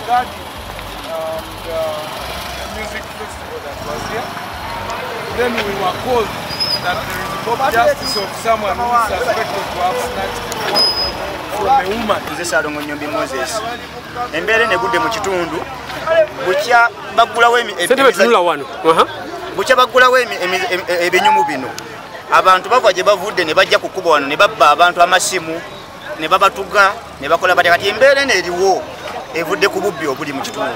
Regarding the music festival that was here. Then we were called that there is a justice of someone who is suspected to have snatched from a woman. Nze Ssalongo Nyombi Moses. Embeera negudde mu kitundu bukya baggulawo bukya baggulawo ebinyumu bino. Abantu bava gye bavudde ne bajja ku kkubo wano ne babba abantu amasimu ne babatuga ne bakola batya. Kati embeera eno eriwo evudde ku bubbi obuli mu kitundu.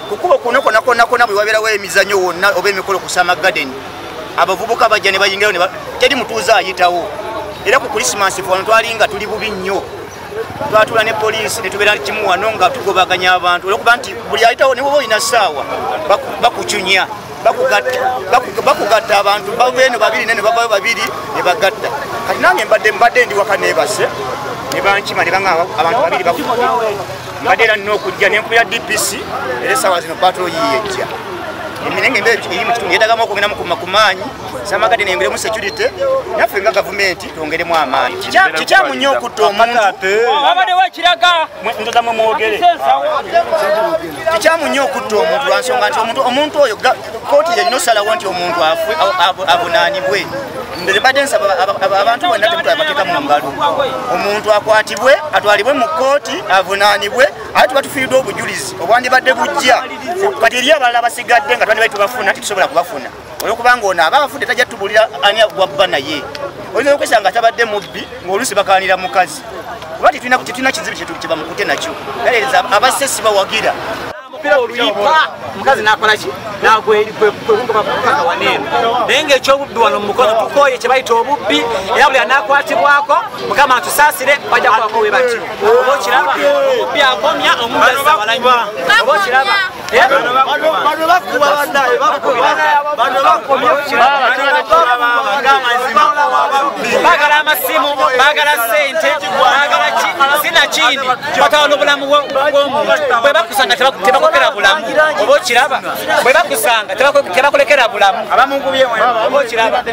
Ku kkubo kuno konna konna konna bwe wabeerawo emizannyo wonna oba emikolo ku Summer Garden, abavubuka bajja ne bayingirawo, teri mutuuze ayitawo. Era ku Christmas wano twali nga tuli bubi nnyo. Twatula ne poliisi ne tubeera kimu wano nga tugobaganya abantu olwokuba nti buli ayitawo ne bw'oba olina ssaawa bakucunya, bakugatta abantu bava eno babiri neno bavayo babiri ne bagatta. Kati nange mbadde ndi waka neebase ne bankima ne baŋŋamba abantu babiri bafudde. Mbadde era nina okujja ne nkubira DPC era essaawa zino patrol yiiyo ejja. Emirenge embeera eri mu kitundu yeetagamu okwongeramu ku maanyi, Summer Garden eyongeremu security, naffe nga gavumenti twongeremu amaanyi. Kikyamu nnyo okutta omuntu. Ndoza mwe mwogere. Kikyamu nnyo okutta omuntu lwa nsonga nti omuntu oyo kkooti yerina osalawo nti omuntu avunaanibwe. Nze mbadde nsaba abantu bonna temutwala amateeka mu ngalo. Omuntu akwatibwe, atwalibwe mu kkooti, avunaanibwe, ate tuba tufiiriddwa obujulizi obwandibadde bujja. Kati eri abalala basigadde nga twandibadde tubafuna, tetusobola kubafuna. Olwokubanga ono aba afudde tajja tubuulira ani gwabba naye. Oyinza okwesanga tabadde mubbi ng'oluusi bakaanira mukazi. Kuba tetulina kizibu kye bamukute nakyo. Kale abasse si bawagira. Oluyipa omukazi n'akola ki? N'agwekaka waneeno. Naye ng'ekyobubbi wano mu Mukono tukooye kye bayita obubbi, era buli anaakwatibwako Mukama atusaasire bajja kukwako we batyo. Oba okiraba omubbi akomya omubbi azza wala nnyo. Oba okiraba bano bakuba bannaye bano bakomya baagala amasimu, baagala ssente, baagala ki sinakindi batwala obulamu bw'omuntu. Bwe bakusanga tebakulekera bulamu. Oba okiraba bwe bakusanga tebakulekera bulamu. Oba okiraba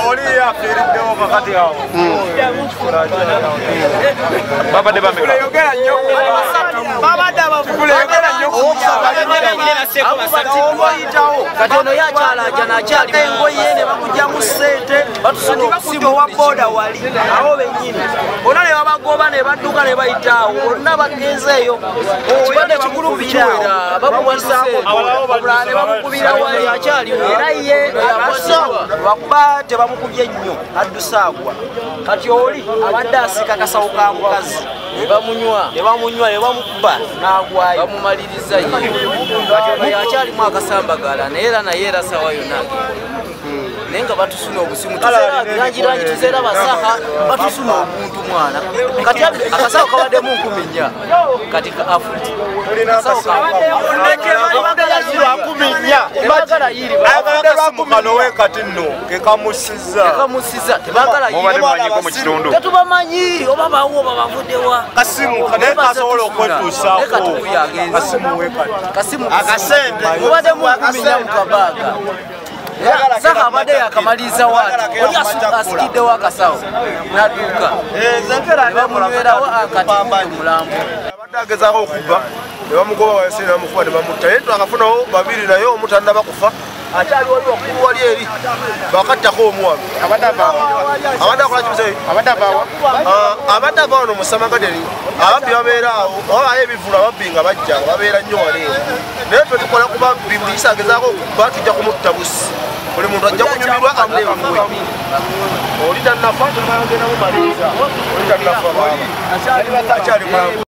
oli afiiriddewo kakati awo babadde bameka? Kati ono yakyalajana akyali engoye ne bamugyamu ssente batusuna obusimu wa boda wali awo bennyini bonna ne babagoba ne badduka ne bayitaawo bonna bagenzeeyo kibadde kigulupu kiwera bamuwasaako obulala ne bamukubira wali akyaliwo era ye lwakuba tebamukubye nnyo adduse agwa. Kati oli abadde asika akasawo ka mukazi ne bamunywa ne bamukuba n'agwayo bamumaliriza ye. Akyalimu akasambagala naye era naye era sawa yonna naye nga batusuna obusimu tuzeera tuzeera basaha batusuna obuntu mwana. Kati akasawo kabaddemu 14 kati afudde. Kati nno kekamusiza tetubamanyi oba bawo oba bavuddewa. Kasimu naye kasobola okwetuusaako. Kasimu mubaddemu 14 mu kabaaga. Saha abadde yakamaliriza waati oli asikiddewo akasawo n'adduka ne bamunywerawo akati omulambo. Abadde agezaako okubba ne bamugoba wansi ne bamukuba ne bamutta. Naye twakafunawo babiri naye omu tannaba kufa akyali wali waggulu wali eri bakattako omu wano. Abadde akola ki muzeeyi? Abadde ava wano mu Summer Garden. Ababbi babeera awo oba ebivvulu ababbi nga bajja babeera nnyo wali eri. Naye ffe tukola ku babbi buli kisa agezaako okubba tujja kumutta busi. Buli muntu ajja kunyumirwa adde ewuwe. Oli tannafa tumala genda mumaliriza. Oli tannafa baaba akyali mulamu.